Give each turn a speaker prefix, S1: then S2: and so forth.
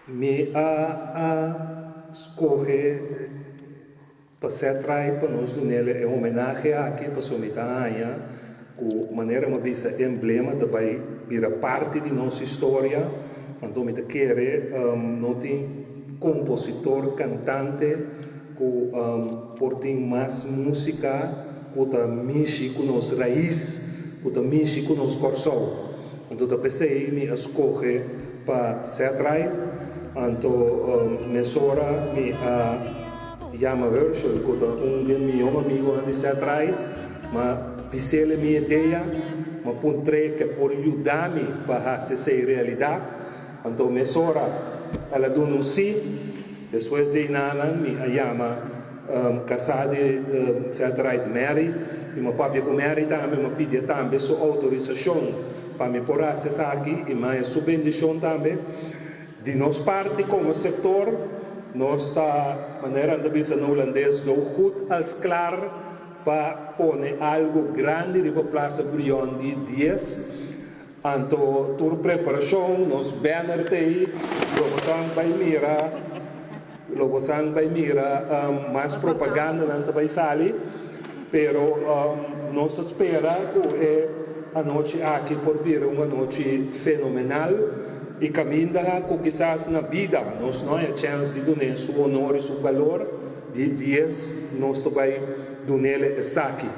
S1: Mi a skohe pa Ced Ride pa nos dun'é e homenahe aki, pasobra mi ta haña ku, manera mi a bisa, emblema ta bai bira parti di nos historia. Anto mi ta kere no tin kompositor, kantante ku por tin mas músika ku ta mishi ku nos rais, ku ta mishi ku nos Kòrsou. Anto ta p'esei mi a skohe pa Ced Ride. Anto mesora mi a yama Herschel, ku ta un di mihó amigunan di Ced Ride, m'a bis'é mi idea, m'a puntr'é ke por yuda mi pa hasi esei realidat. Anto mesora el a duna un sí. Despues di einan mi a yama kasá di Ced Ride, Mary, i m'a papia ku Mary tambe, m'a pidié tambe su outorisashon pa mi por hasi esaki i m'a haña su bendishon tambe. Di nos parti komo sektor, nos ta, manera nan ta bisa na hulandes, zo goed als klaar pa pone algu grandi riba Plaza Brion di dies. Anto tur preparashon, nos banner t'ei, lo bosan bai mira, lo bosan bai mira mas propagandanan ta bai sali, pero nos ta spera ku e anochi aki por bira un anochi fenomenal i kaminda ku kisas na bida nos no haña chèns di dun'é su honor i su balor, di dies nos ta bai dun'el esaki.